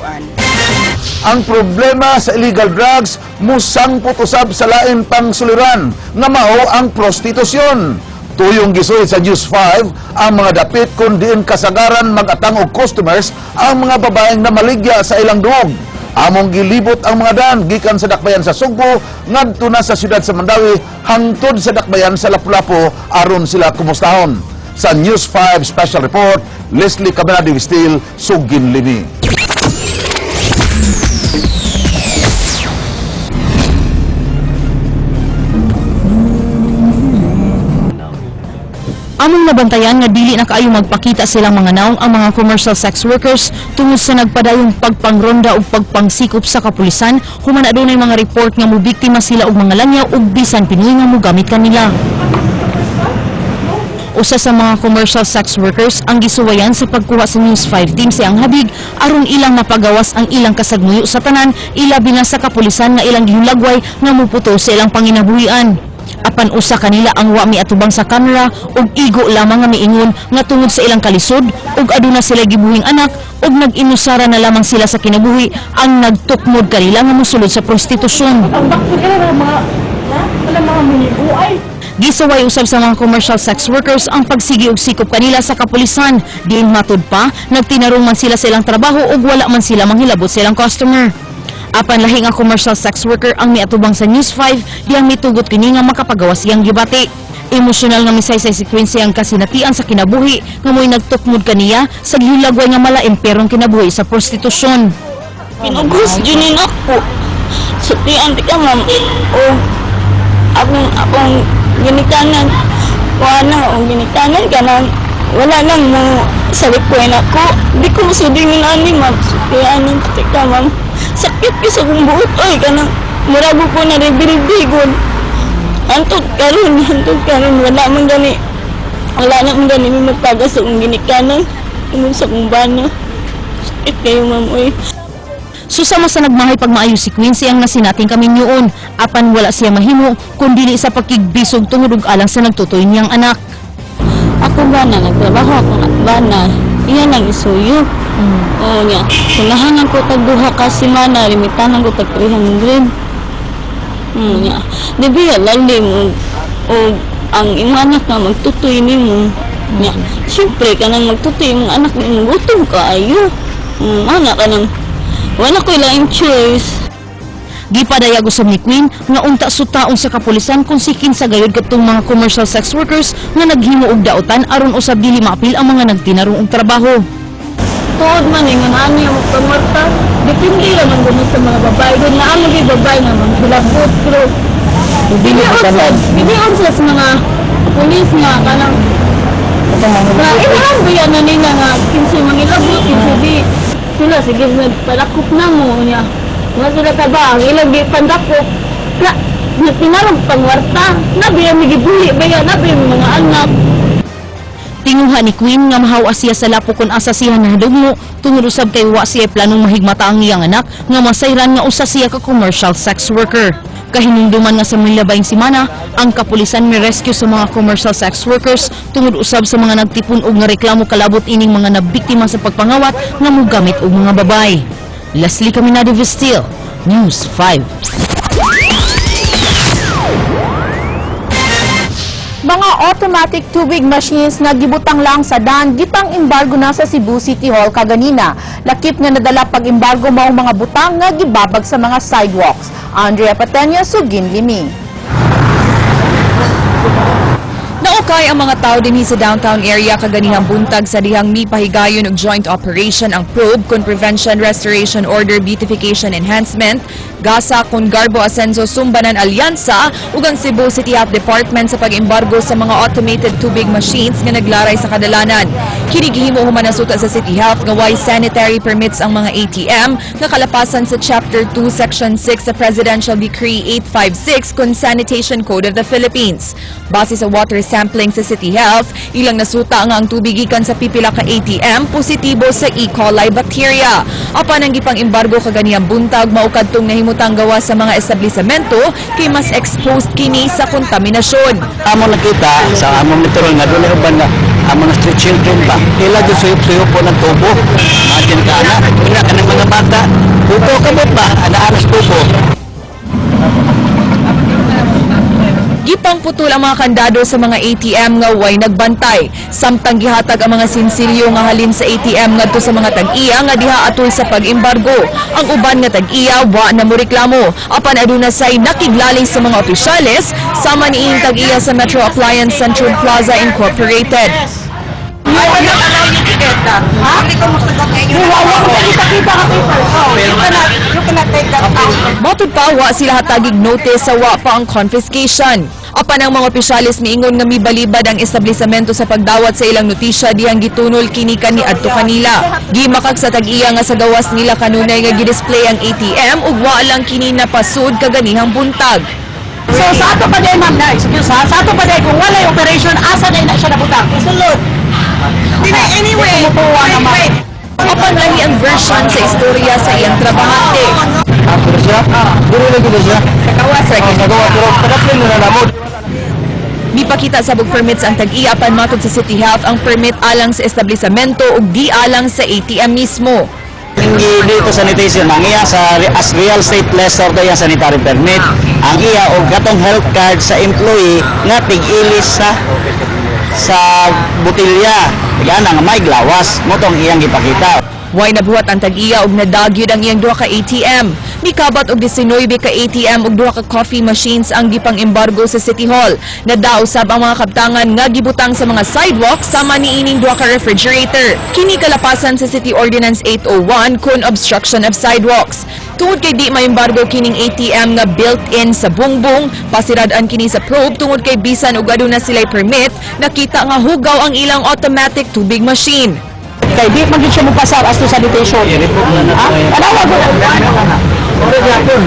tinuoan. Ang problema sa illegal drugs musangpot usab sa lain pang suliran nga mao ang prostitusyon. Tuyong gisuhit sa News 5 ang mga dapit kung diin kasagaran magatang og customers ang mga babaeng namaligya sa ilang duog. Among gilibot ang mga daan gikan sa dakbayan sa Sugbo ngadto na sa siyudad sa Mandawi hangtod sa dakbayan sa Lapu-Lapu aron sila kumustahon. Sa News 5 Special Report, Leslie Cabanadi Wistil, Sugin Limi. Among nabantayan nga dili na kaayo magpakita silang mga naong ang mga commercial sex workers tungod sa nagpadayong pagpangronda ug pagpangsikop sa kapulisan human adunay mga report nga mobiktima sila og mga langyaw ug bisan Pinoy nga mogamit kanila. Usa sa mga commercial sex workers ang gisuwayan sa pagkuha sa News 5 team siyang habig aron ilang mapagawas ang ilang kasagmuyo sa tanan, ilabi na sa kapulisan nga ilang gihulagway nga muputo sa ilang panginabuhian. Apan usa kanila ang wa miatubang sa kamera ug igo lamang nga miingon nga tungod sa ilang kalisod ug aduna sila gibuhing anak ug nag-inusara na lamang sila sa kinabuhi ang nagtukmod kanila nga mosulod sa prostitusyon. Gisuway usab sa mga commercial sex workers ang pagsigi og sikop kanila sa kapulisan. Diin matud pa, nagtinarong man sila sa ilang trabaho ug wala man sila manghilabot sa ilang customer. Apan lahi nga commercial sex worker ang miatubang sa News 5 diyang mitugot kini nga makapagawas iyang gibati. Emosyonal nga misaysay si Quincy ang kasinatian sa kinabuhi nga mo'y nagtukmod kaniya sa gihulagway nga malaimperong kinabuhi sa prostitusyon. Pinugos yun ako. Sa tiyan ka, ma'am. O akong ginikanan. Wala akong ginikanan ka nang wala lang mo sa likuan ako. Di ko masudin yung ani, ma'am. Sa tiyan ka, ma'am. Sakit ko sa kong buot. Oy, kanang murago ko na ribiribigon. Antod karon, antod karon. Wala man gani. Wala na man gani may magtaga sa akong ginikanan. Tungod sa akong bana. Sakit kayo, ma'am. Oy. Susama sa nagmahay pagmaayo si Quincy ang nasinating kaminyuon. Apan wala siya mahimo kundi sa pakigbisog tungod og alang sa nagtutoy niyang anak. Ako ba na nagtrabaho ako ba na iya lang isuyo. Oo niya. Kunahangan ko tag duha ka semana, limitanan ko tag 300. Niya. Di ba lalim og ang imong anak nga magtutoy nimo. Niya. Siyempre kanang magtutoy imong anak nimo gutom kaayo. Ana kanang wala ko laing choice. Gipadayag usab ni Queen nga unta sutaon sa kapulisan kung sikin sa gayud kadtong mga commercial sex workers nga naghimo og daotan aron usab dili maapil ang mga nagtinarong og trabaho. Tuod man ingon ani ang pangwarta, depende ra man gud sa mga babae. Kung naa mo gyud babae nga manghilabot pero dili sa mga pulis nga kanang na ilang ba na nila nga kinsay mangilabot kinsay di sila sige nagpalakop na mo niya. Wala sila taba ang ilang gi pandakop ka nagtinarong pangwarta na biya mi gibuli ba na biya mga anak. Tinguha ni Queen nga mahawa siya sa lapo kung asa siya nahadugmo tungod usab kay wa siya planong mahigmata ang iyang anak nga masayran nga usa siya ka commercial sex worker. Kahinumduman nga sa milabayng semana, ang kapulisan mi rescue sa mga commercial sex workers tungod usab sa mga nagtipon og nga reklamo kalabot ining mga nabiktima sa pagpangawat nga mogamit og mga babae. Leslie Caminado Vestil, News 5. Mga automatic tubig machines nga gibutang lang sa dan gipang embargo na sa Cebu City Hall kaganina. Lakip nga nadala pag-embargo maong mga butang nga gibabag sa mga sidewalks. Andrea Patenya, Sugin Limi. Naukay ang mga tao dinhi sa downtown area kaganihang buntag sa dihang mipahigayon og joint operation ang probe kun Prevention Restoration Order Beautification Enhancement, GASA kun Garbo Asenso Sumbanan Alyansa ug ang Cebu City Health Department sa pag-embargo sa mga automated tubig machines nga naglaray sa kadalanan. Kini gihimo human nasuta sa City Health nga way sanitary permits ang mga ATM nga kalapasan sa Chapter 2 Section 6 sa Presidential Decree 856 kun Sanitation Code of the Philippines. Base sa water sampling sa City Health, ilang nasuta nga ang tubig gikan sa pipila ka ATM positibo sa E. coli bacteria. Apan ang gipang embargo kaganihang buntag mao kadtong nahimutang gawa sa mga establisemento kay mas exposed kini sa kontaminasyon. Amo nakita sa among literal nga doon uban nga among street children ba ila do suyop-suyop po ng tubo. Imagine ka ana, wala ka ng mga bata. Gipangputol ang mga kandado sa mga ATM nga way nagbantay. Samtang gihatag ang mga sinsilyo nga halin sa ATM ngadto sa mga tag-iya nga diha atol sa pag-embargo. Ang uban nga tag-iya wa na moreklamo. Apan aduna say nakiglalis sa mga opisyales sama niining tag-iya sa Metro Appliance Central Plaza Incorporated. I will not allow you to get that. Hindi ko musugot ngayon. Kita-kita ka paper. You cannot take that out. Matud pa, wa sila hatagig notice sa wa pa ang confiscation. Apan ang mga opisyalis miingon nga mibalibad ang establisamento sa pagdawat sa ilang notisya dihang gitunol kini kaniadto kanila. Gimakag sa tag-iya nga sa gawas nila kanunay nga gidisplay ang ATM ug wa lang kini napasud kaganihang buntag. So sa ato pa day, ma'am, na excuse ha, sa ato pa day kung walay operation, asa day na siya nabutang? Sulod. Anyway, wait, wait. Apan lahi ang version sa istorya sa iyang trabahante. Ah, pero siya? Dili lagi na siya. Sa gawas ra. Sa gawa, pero pagkaplin na namo. Mipakita sa og permits ang tag-iya, apan matod sa City Health, ang permit alang sa establisamento ug di alang sa ATM mismo. Hindi dito sanitation ang iya sa as real estate lessor to iya sanitary permit. Ang iya og katong health card sa employee nga tig-ilis sa botelya. Gana nga may glawas mo tong iyang gipakita. Way nabuhat ang tag-iya og nadagyod ang iyang duha ka ATM. Mikabat og 19 ka ATM ug duha ka coffee machines ang gipang-embargo sa City Hall. Nadausab ang mga kabtangan nga gibutang sa mga sidewalk sama niining duha ka refrigerator. Kini kalapasan sa City Ordinance 801 kun obstruction of sidewalks. Tungod kay di maembargo kining ATM nga built-in sa bungbong, pasirad-an kini sa probe tungod kay bisan og aduna sila'y permit, nakita nga hugaw ang ilang automatic tubig machine. Kay di man gyud siya mopasar as to sanitation. Ha? Anawa ko.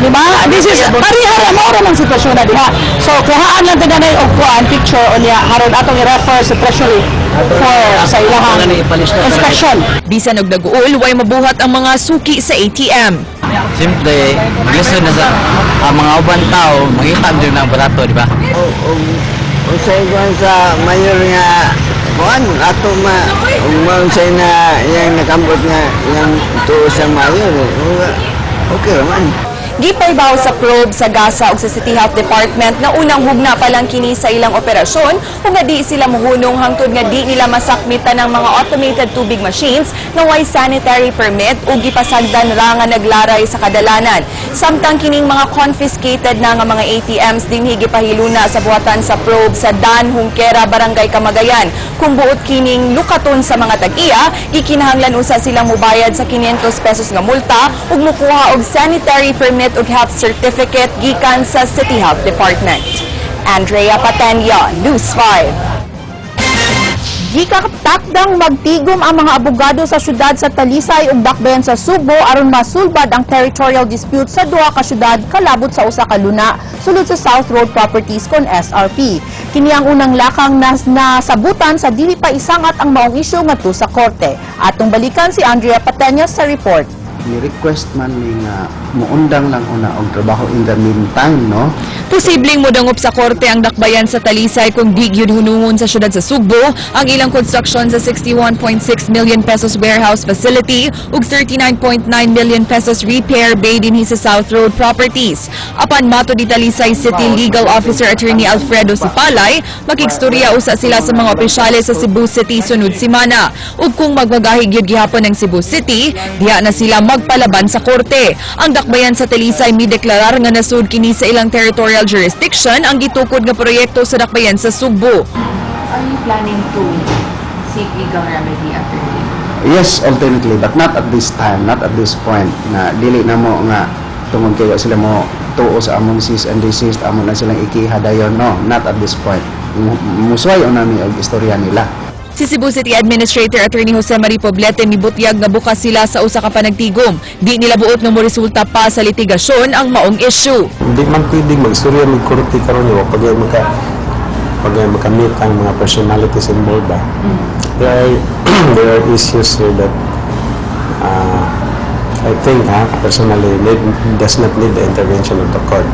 Di ba? This is pareha ra mao ra man sitwasyon na diha. So kuhaan lang ta og kuan picture unya haron atong i-refer sa Treasury for sa ilahang inspection. Bisan og naguol, way mabuhat ang mga suki sa ATM. Simple, maglisod na sa ang mga uban tao, mangita gyud ng barato, di ba? Unsay kuan sa mayor nga kuan ato ma ug maunsay na iyang nakambot nga iyang tuo sa mayor eh. Okay ra man. Gipaybaw sa probe sa GASA ug sa City Health Department na unang hugna pa lang kini sa ilang operasyon ug nga di sila muhunong hangtod nga di nila masakmitan ng mga automated tubig machines nga way sanitary permit ug gipasagdan ra nga naglaray sa kadalanan. Samtang kining mga confiscated na nga mga ATMs dinhi gipahiluna sa buhatan sa probe sa Dan Junquera, Barangay Kamagayan. Kung buot kining lukaton sa mga tag-iya, gikinahanglan usa silang mubayad sa 500 pesos nga multa ug mukuha og sanitary permit ug health certificate gikan sa City Health Department. Andrea Patenya, News 5. Gikatakdang magtigom ang mga abogado sa syudad sa Talisay ug Dakbayan sa Sugbo aron masulbad ang territorial dispute sa duha ka syudad kalabot sa usa ka luna sulod sa South Road Properties kon SRP. Kini ang unang lakang nas nasabutan sa dili pa isangat ang maong isyu ngadto sa korte. Atong balikan si Andrea Patenya sa report. Ni-request man mi nga muundang lang una og trabaho in the meantime, no? Posibleng modangop sa korte ang Dakbayan sa Talisay kung di gyud hunungon sa syudad sa Sugbo ang ilang construction sa 61.6 million pesos warehouse facility ug 39.9 million pesos repair bay dinhi sa South Road Properties. Apan mato ni Talisay City Legal Officer Attorney Alfredo Sipalay, makigstorya usa sila sa mga opisyales sa Cebu City sunod semana. Ug kung magmagahi gyud gihapon ng Cebu City, diha na sila magpalaban sa korte. Ang Dakbayan sa Talisay mideklarar nga nasud kini sa ilang territorial jurisdiction ang gitukod nga proyekto sa Dakbayan sa Sugbo. Are you planning to seek legal remedy, attorney? Yes, ultimately, but not at this time, not at this point na dili na mo nga tungod kayo sila mo tuo sa among cease and desist, amo na silang ikiha dayon. No, not at this point. Musuway nami og istorya nila. Si Cebu City Administrator Attorney Jose Marie Poblete mibutyag nga bukas sila sa usa ka panagtigom. Di nila buot nga moresulta pa sa litigasyon ang maong issue. Hindi man pwedeng magstorya mig korte karon wa pag maka-meet ang mga personalities involved ba. There are issues here that I think, ha, personally, does not need the intervention of the court.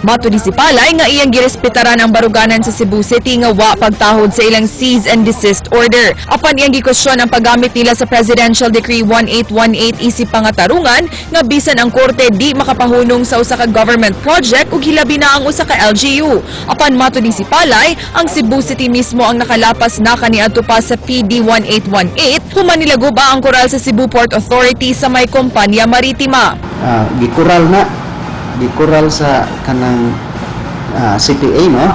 Matud ni si Palay nga iyang girespetaran ang baruganan sa Cebu City nga wa pagtahod sa ilang cease and desist order. Apan iyang gikwestiyon ang paggamit nila sa Presidential Decree 1818 isip pangatarungan nga bisan ang korte di makapahunong sa usa ka government project ug hilabi na ang usa ka LGU. Apan matud ni si Palay, ang Cebu City mismo ang nakalapas na kaniadto pa sa PD 1818 human nilaguba ang koral sa Cebu Port Authority sa may kompanya maritima. Gikural na, gikural sa kanang CPA, no,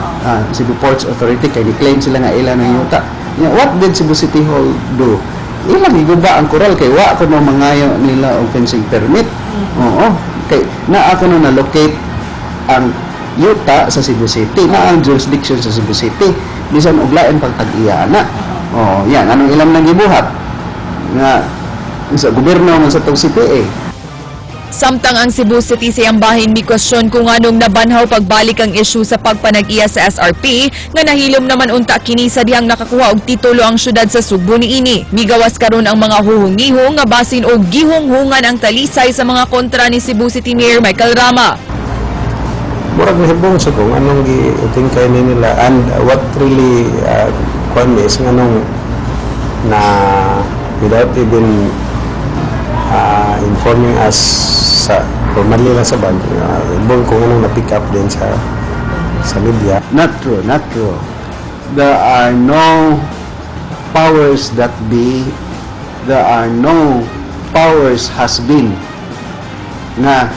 Cebu Ports Authority, kay ni-claim sila nga ila ng yuta. Yeah, what did Cebu City Hall do? Ilang giguba ang koral kay wa kuno mangayo nila og fencing permit. Oo, kay naa kuno na locate ang yuta sa Cebu City na ang jurisdiction sa Cebu City bisan og lain pang tag-iya na. Oh, yan anong ilang nang gibuhat nga sa gobyerno man sa tong CPA. Samtang ang Cebu City sa iyang bahin mi-kwestiyon kung anong nabanhaw pagbalik ang issue sa pagpanag-iya sa SRP nga nahilom naman unta kini sa dihang nakakuha og titulo ang syudad sa Sugbo niini. Migawas karon ang mga huhungihong nga basin og gihunghungan ang Talisay sa mga kontra ni Cebu City Mayor Michael Rama. Murag nahibong sa kung anong gitingkay ni nila and what really kuan is nganong na without even informing us sa formally lang sa bank, ibong kung anong na-pick up din sa media. Not true, not true. There are no powers that be, there are no powers has been nga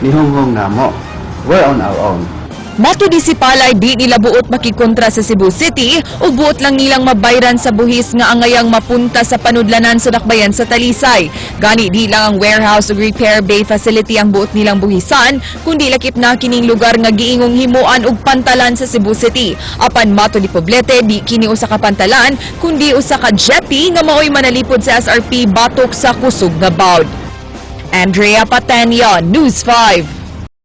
nihunghong namo. We're on our own. Matud ni si Palay, di nila buot makikontra sa Cebu City ug buot lang nilang mabayran sa buhis nga angayang mapunta sa panudlanan sa dakbayan sa Talisay. Gani di lang ang warehouse ug repair bay facility ang buot nilang buhisan, kundi lakip na kining lugar nga giingong himuan og pantalan sa Cebu City. Apan matud ni Poblete, di kini usa ka pantalan, kundi usa ka jetty nga maoy manalipod sa SRP batok sa kusog nga bawd. Andrea Patenio, News 5.